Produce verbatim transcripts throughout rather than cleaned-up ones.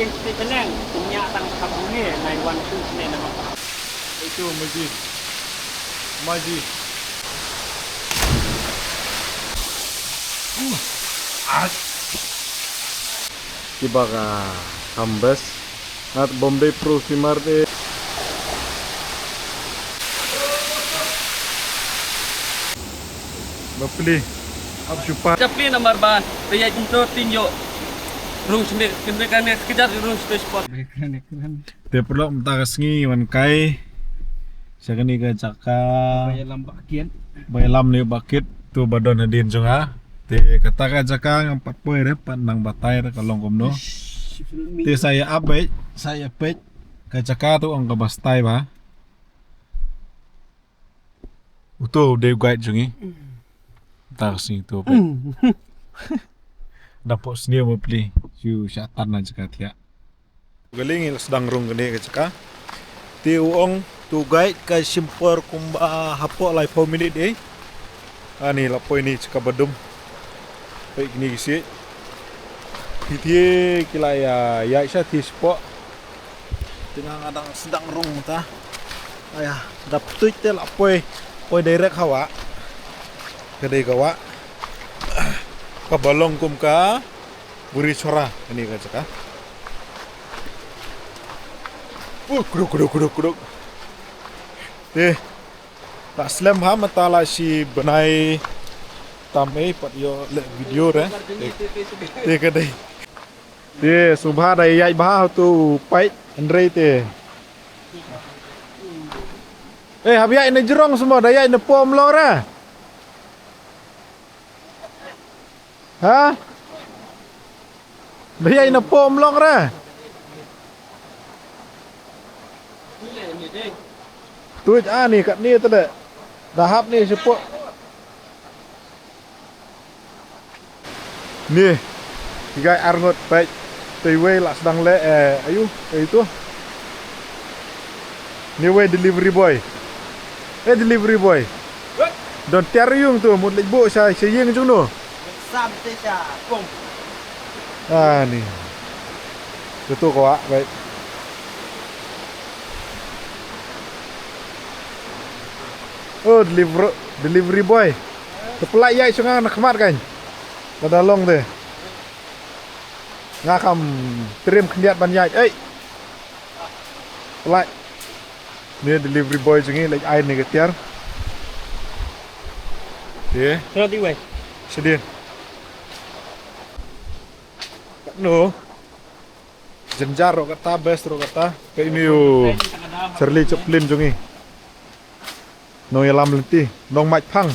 Ito, maji. Maji. Uh, ah. Kiba ka hambes. Ngat Bombay Pro Simar de. Bapli. Ap supa. Chapli namar ba. Raya jumto tinjo. Rung sendiri. Kena kena sekejar rung space spot. Te paralok mynta ka sngi wan kai sha kane ka jaka ba ïalam ba kit, ba ïalam ne ba kit, to ba don hadien jong nga. Te kata ka jaka ngam pat poi re, pat nang batai re ka long kumno. Te sa ïa ap beit, sa ïa peit ka jaka to ong ka ba stai ba. Uto u dei u guide jong ngi. Mynta ka sngi to beit. Da pok sniew ma pli. Shu shah tan na jaka thiah. Kali ngi la sdang rung kane ka jaka. Te u ong to guide ka shim por kumba hapoh laiphew minit eh. Ani la poi ni jaka ba dum. Peit kine ki siej. Ki thie ki la ïa ïaid sha thie shapoh. Te nga nga dang sdang rung ta. Aya, da ptuit te la poi, poi direct ha wah. Ka dei ka wah kaba long kum ka Buri Chora kane ka jaka. Uh, kuduk, kuduk, kuduk, kuduk. Te la slem ha mynta la shi bnai tam ei pat ïoh leh video re. Te, te ka dei. Te sngewbha da ïaid bha ha uto u pait hynrei te. Eh, hap ïaid na jrong sngewbha da ïaid na pom long re. Ha? Da ïaid na pom long re. Tuid ani katne te de. Da hap ni shapoh. Ni, ki guide arngut, peit. Te iwei la sdang leh, eh, ayu, eh, itu. Ni wei delivery boy. Eh, delivery boy. Don tiar yung tu, mut leit buh sha, sha ïing jong no. Sam te sha pom. Ah, ni. Itu ko ah, peit. Oh, deliver-, delivery boy. Te pynlait ïaid sha nga na khmat kan. Lada long te. Nga kam triem khyndiat ban ïaid. Ei. Pynlait. Ni delivery boy jong ngi leit ai ni ka tiar. Te. Shadien. Shadien. No. Jynjar ruh kata, best ruh kata. Ka ini u Charlie Chaplin jong ngi. Nongïalam lynti, Nongmait Phang.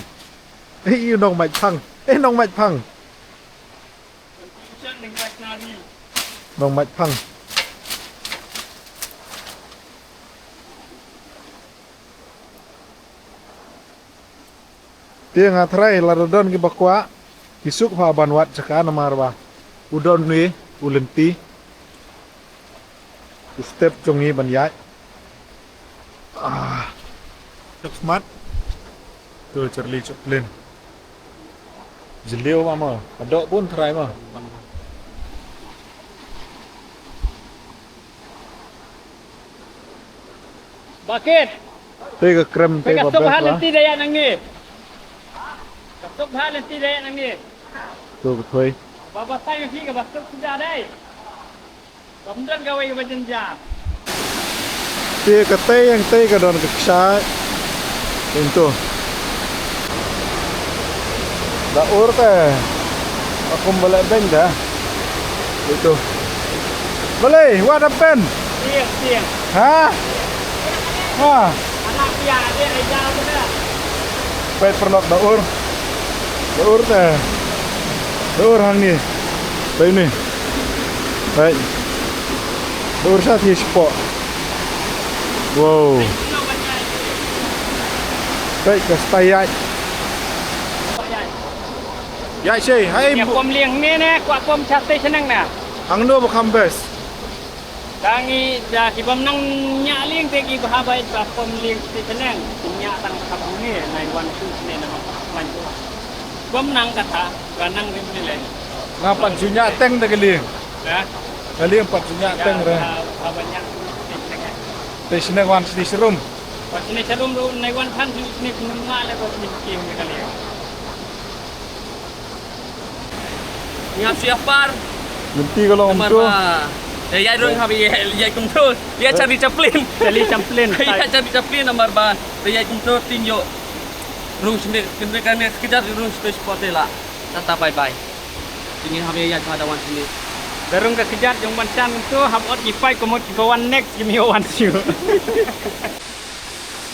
Eh, u Nongmait Phang. Eh, Nongmait Phang. Nongmait Phang. Te nga tharai lada don kiba kwah, ki suk ha ban wad jaka namar ba u don ne u lynti. U step jong ngi ban ïaid. Ah. Suk smat. To Charlie Chaplin. Jylliew ma mo. Ka doh bun tharai mo. Bakit? Te ka krem te ka best ba. Lynti da ïa nangne. Ka suk ha lynti da ïa nangne. To ka thoi. Ba ba sai ka phi ka ba suk sida dai. Kam don kawei kaba jynjar. Te katei hangtei ka don ka kshaid. Ito. Da ur te. Akum balei beng da. Ito. Balei, what happened? Tiang, tiang. Ha? Ha? Anak dia, dia ejal tu dah. Peit paralok da ur. Da ur te. Da ur hangne. Peit ni. Peit. Da ur sha thie shapoh. Wow. Peit ka style ïaid. Ïaid shei, hai. Ïa pom lieng ne ne, kwah pom sha station ne. Hangno ba kham best? Ka ngi da ki bym nang ñiah lieng te ki bha bha ba pom lieng te shaneng. Ñiah tang ka bang ne, nai wan tu ne na man tu. Bym nang kata, ka nang rim ne le. Nga pan shu ñiah teng da ka lieng. Ya. Ka liang pat shu ñiah teng re. Te shnong wan sini serum. Wan sini serum ruh, nai wan than sini sini sini ma le wan sini sini ka liang. Ngap siap par. Nanti kalau namar untuk ba. Eh, ya dong, habi ya, ya kumtu. Ya, Charlie Chaplin. Charlie Chaplin. Ya, Charlie Chaplin namar ba. Ya kumtu tinjo. Rung sini, kena kena sekedar rung space potela. Tata bye bye. Ini hab ïa ïa ka dawan sini. Darung ka kjat jong ban chan tu hab ot ki pai ko mot ki wan next ki mi wan siu.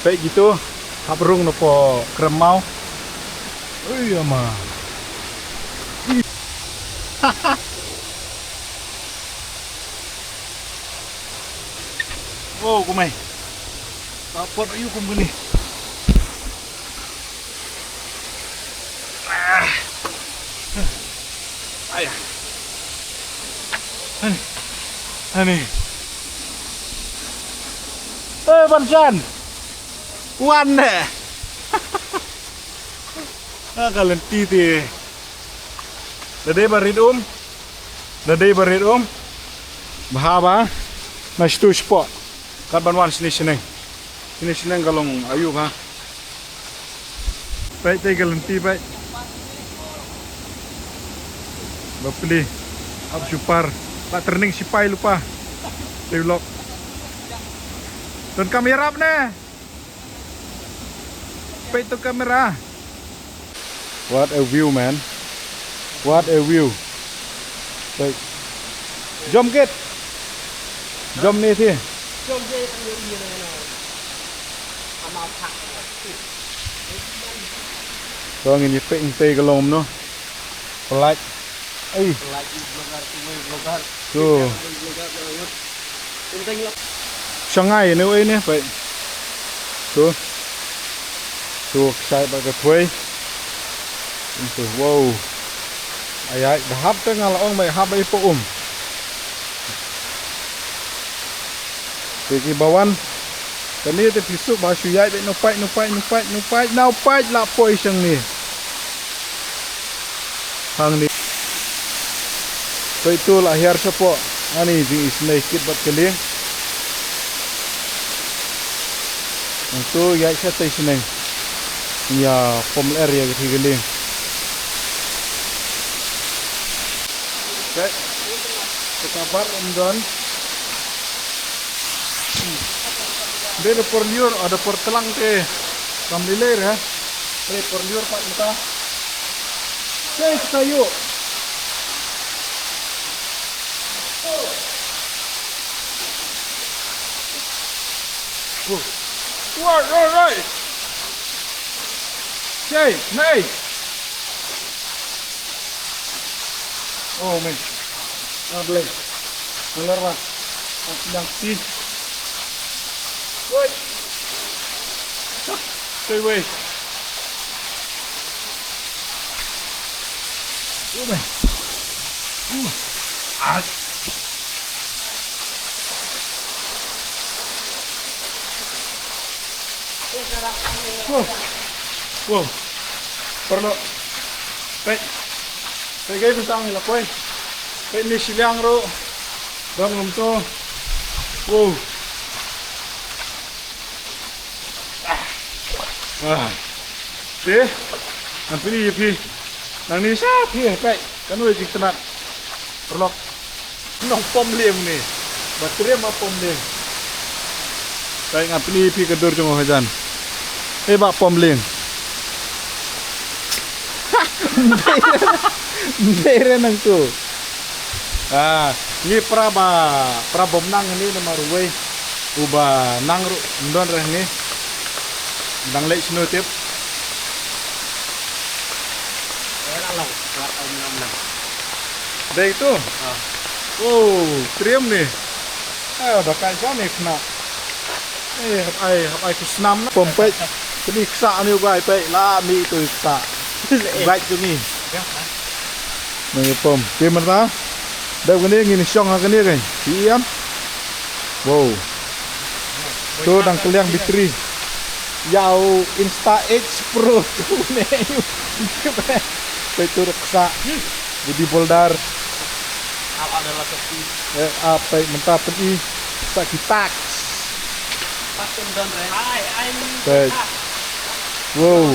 Peit gitu hab rung na po krem mau. Ui ama. Wow, kumai. Ka pot ayu kum kani. Ah. Aya. Ani. Ani. Eh, Ban Jan. Wan ne. Ah, ka lynti te. Da dei ba rit um. Da dei ba rit um. Bha ba. Na shtu shpoh. Kat ban wan shini shneng. Shini shneng ka long ayu ka. Peit te ka lynti peit. Bapli. Ap super. Ba training sipai lupa. Te vlog. Don kamera ap ne. Peit tu kamera. What a view, man. What a view. Peit. Jom kit. Jom ni thi. To ngin ïa peit ngin peit ka long kumno. Pelaik. Ei. Pelaik vlogger, tu wei vlogger. Tu. Vlogger, vlogger. Shangai ne wei ne peit. Tu. Tu ksai ba ka thwei. Tu wow. Ai ai da hap te nga la ong mai hap ai po um. Te ki ba wan. Kane te phi suk ba shu ïaid beit, no pait, no pait, no pait, no pait, no pait la poi shang ni. Hang ni. Peit tu la hiar shapoh. Ani jing isnei kit bad ka lieng. Nang tu ïaid sha tei shneng. Ïa pom ler ïa ka thi ka lieng. Peit. Ka bar um don. Dei da por liur, ah, da por tlang te. Kam lilei re. Dei por liur pat mynta. Sei sa yu. Woi, woi, woi. Sei, nei. Oh, man. Ah, Blei. Keluar, Bang. Aku bilang sih. Woi. Stay away. Oh, man. Uh. Ah. Wow. Wow. Paralok. Peit. Peit, guys, pynshong ïa la poi. Peit, ni shiliang ruh. Dang ngam to. Wow. Ah. Te. Ngan pyni ïa phi. Nangne sha phi, peit. Kano jingtnat. Paralok. Nong pom lieng ni. Ba triem ma pom lieng. Peit, ngan pyni phi ka dur jong u hajan. Eh, ba pom lieng. Mbei re nang tu. Ah, ni pra ba, pra bom nang ni namar uwei. Uba nang ruh, ndon re ni. Dang leit snow tip. Dei tu. Ah. Oh, triem ni. Eh, da kai sa ni kena. Eh, hap ai, hap ai ku snam na. Pom peit. Kini ksa ni u gai peit. La mi tu ksa. Gai tu ni. Ni pom. Ki mynta. Dep kini ngin shong ha kini kan. Siam. Wow. Tu dang kylliang battery. Ïa u Insta Edge Pro tu ne. Peit tu ksa. Body builder. Eh, apa mynta pyni sa ki tax. Peit. Wow.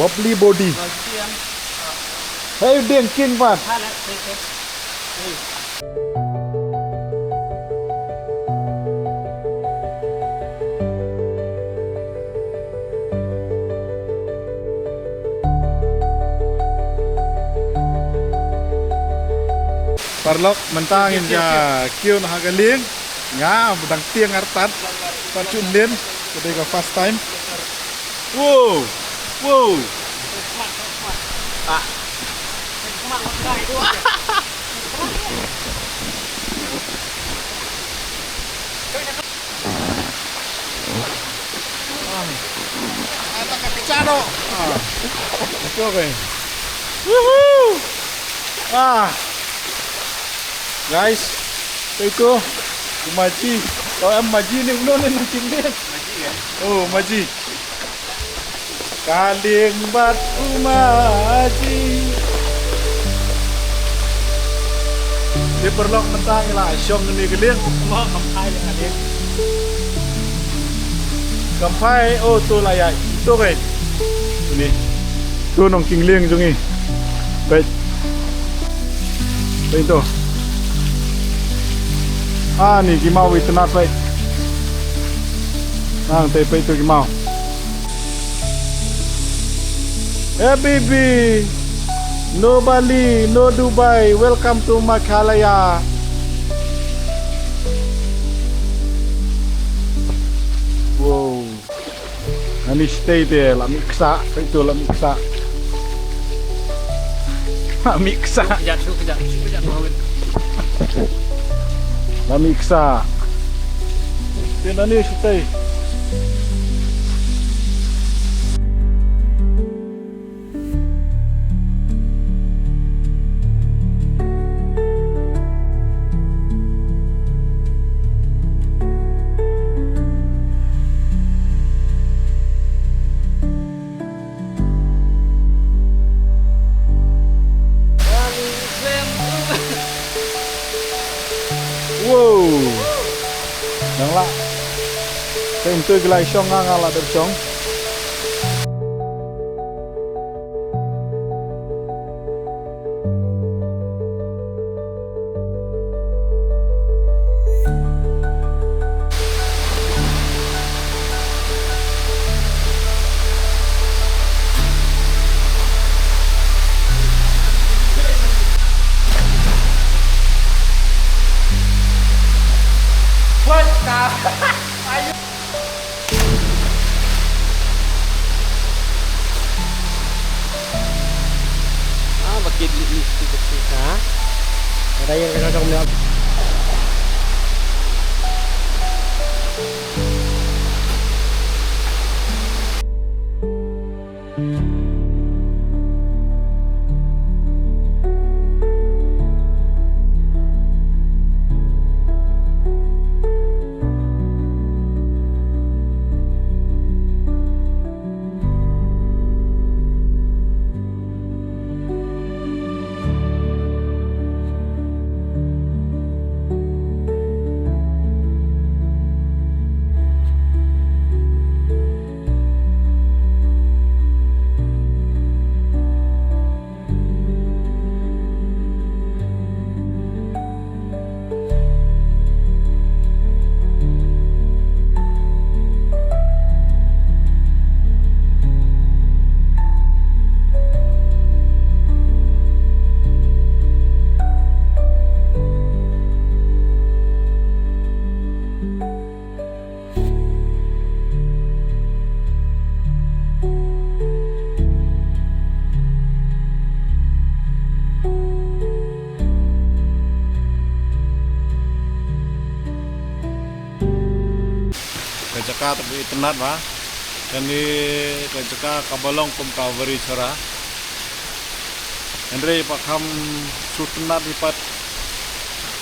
Lovely body. Hey, ding king man. Paralok, mynta ngin ïa kiew na ha ka lieng. Nga ba dang tieng artat. Pat shu lin. Ka dei ka first time. Wow. Wow. Ah. Ah, tak ka kecano. Ah. Ito, okay. Woohoo! Ah. Guys, ito ko. Maji. Oh, em maji ni, uno ni, maji ni. Maji, ya? Oh, maji. Ka lieng bad u maji. Te paralok, mynta ngi la shong ne ka lieng. Mo kam phai ne ka lieng. Kam phai, oh, to la ïa. To kai. Ni. To nongking lieng jong ngi. Peit. Peit to. Ah, ni ki maw itynnad, peit. Nang te peit to ki maw. Hey baby, no Bali, no Dubai, welcome to Meghalaya. Wow. Ani stay te la mih ksa, peit to la mih ksa. La mih ksa. Kejap, shu kejap, shu kejap, Mawin. La mih ksa. Te nani stay. Wow. Nang lah. Teng tu gilai shong nga, nga lah dah shong. What the? Ah, bakit li li ti ti ha. Ada yang kena dong. Ka jaka te ba itynnad ba. Kane ka jaka kaba long kum ka Varisara. Hynrei ba kham shu tynnad hi pat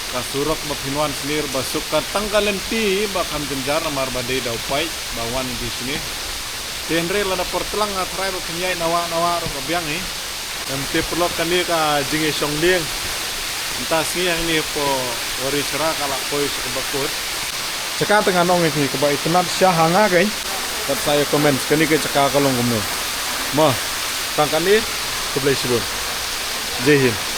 ka surok ba phin wan snier ba suk ka tang ka lynti ba kham jynjar namar ba dei da u paip ba wan ki snier. Te hynrei lada por tlang nga trai ba phin ïaid nawa nawa ruh ba biang hi. Em te paralok kane ka jingïashong lieng. Mynta sngi hangne hapoh Wari Chra ka la poi sha kaba kut. Jaka te ngan ong ïa phi kaba itynnad shisha ha nga keiñ. Kat sa ïa comment kane ka jaka ka long kumno. Mo, tang katne, khublei shibun. Jai Hind.